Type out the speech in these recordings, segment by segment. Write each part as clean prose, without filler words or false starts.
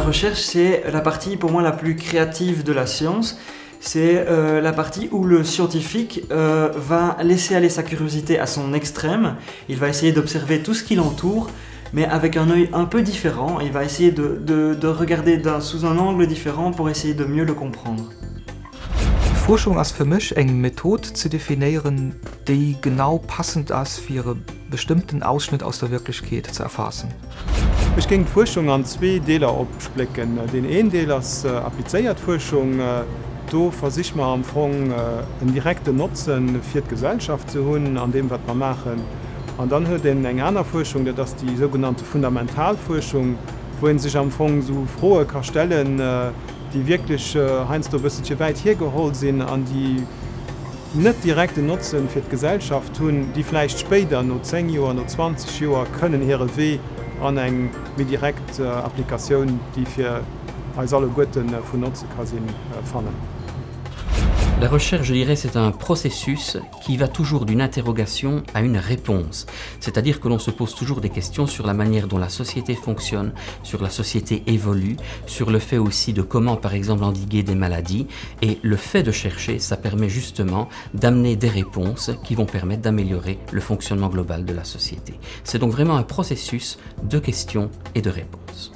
recherche, c'est la partie pour moi la plus créative de la science. C'est euh, la partie où le scientifique euh, va laisser aller sa curiosité à son extrême. Il va essayer d'observer tout ce qui l'entoure, mais avec un œil un peu différent. Il va essayer de, de, de regarder sous un angle différent pour essayer de mieux le comprendre. Fuerschung ass fir mech eng Method ze definéieren, déi genau passend ass fir e bestëmmten Ausschnitt aus der Wirklechkeet ze erfaassen. Ech géing d'Fuerschung an zwee Deeler opsplécken. Deen een Deel ass applizéiert Fuerschung. Do versiche mer am Fong en direkten Notze fir d'Gesellschaft ze hunn an deem wat mer maachen. An dann huet een eng aner Fuerschung, dat ass déi sougenannte fundamental Fuerschung, wou ee sech am Fong esou Froe ka stellen, déi wierklech heiansdo e bësselche wäit hiergeholl sinn an déi net direkt en Notzen fir d'Gesellschaft hunn, déi vläicht spéider, no 10 Joer, no 20 Joer, kënnen hire Wee an eng méi direkt Applikatioun, déi fir eis alleguerte vun Notze ka sinn, fannen. La recherche, je dirais, c'est un processus qui va toujours d'une interrogation à une réponse. C'est-à-dire que l'on se pose toujours des questions sur la manière dont la société fonctionne, sur la société évolue, sur le fait aussi de comment par exemple endiguer des maladies et le fait de chercher, ça permet justement d'amener des réponses qui vont permettre d'améliorer le fonctionnement global de la société. C'est donc vraiment un processus de questions et de réponses.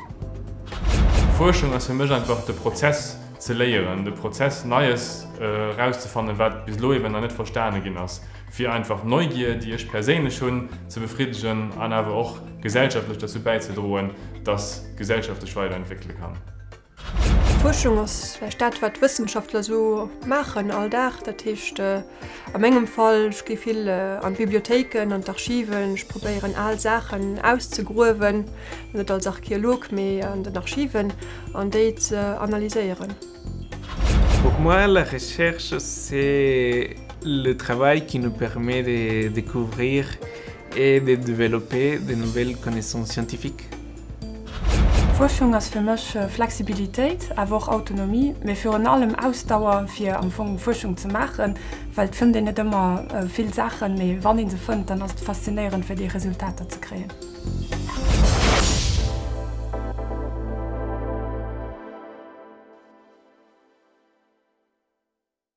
Fuerschung ass fir mech einfach de Prozess ze léieren, de Prozess Neies erauszefannen, wat bis elo eben nach net verstane ginn ass, fir einfach d'Neugier, déi ech perséinlech hunn, ze befriddegen an awer och gesellschaftlech derzou bäizedroen, dass d'Gesellschaft sech weiderentwéckele kann. Fuerschung ass vläicht dat, wat d'Wëssenschaftler esou maachen all Dag. Dat heescht a mengem Fall, ech gi vill an d'Bibliothéiken, an d'Archiven, ech probéieren al Saachen auszegruewen, net als Archeolog, mee an den Archiven, an déi ze analyséieren. Pour moi, la recherche, c'est le travail qui nous permet de découvrir et de développer de nouvelles connaissances scientifiques. Fuerschung ass fir mech Flexibilitéit, awer och Autonomie, mee virun allem Ausdauer fir am Fong Fuerschung ze maachen, well et fënnt een net ëmmer vill Saachen, mee wann ee se fënnt, dann ass et faszinéierend fir déi Resultater ze kréien.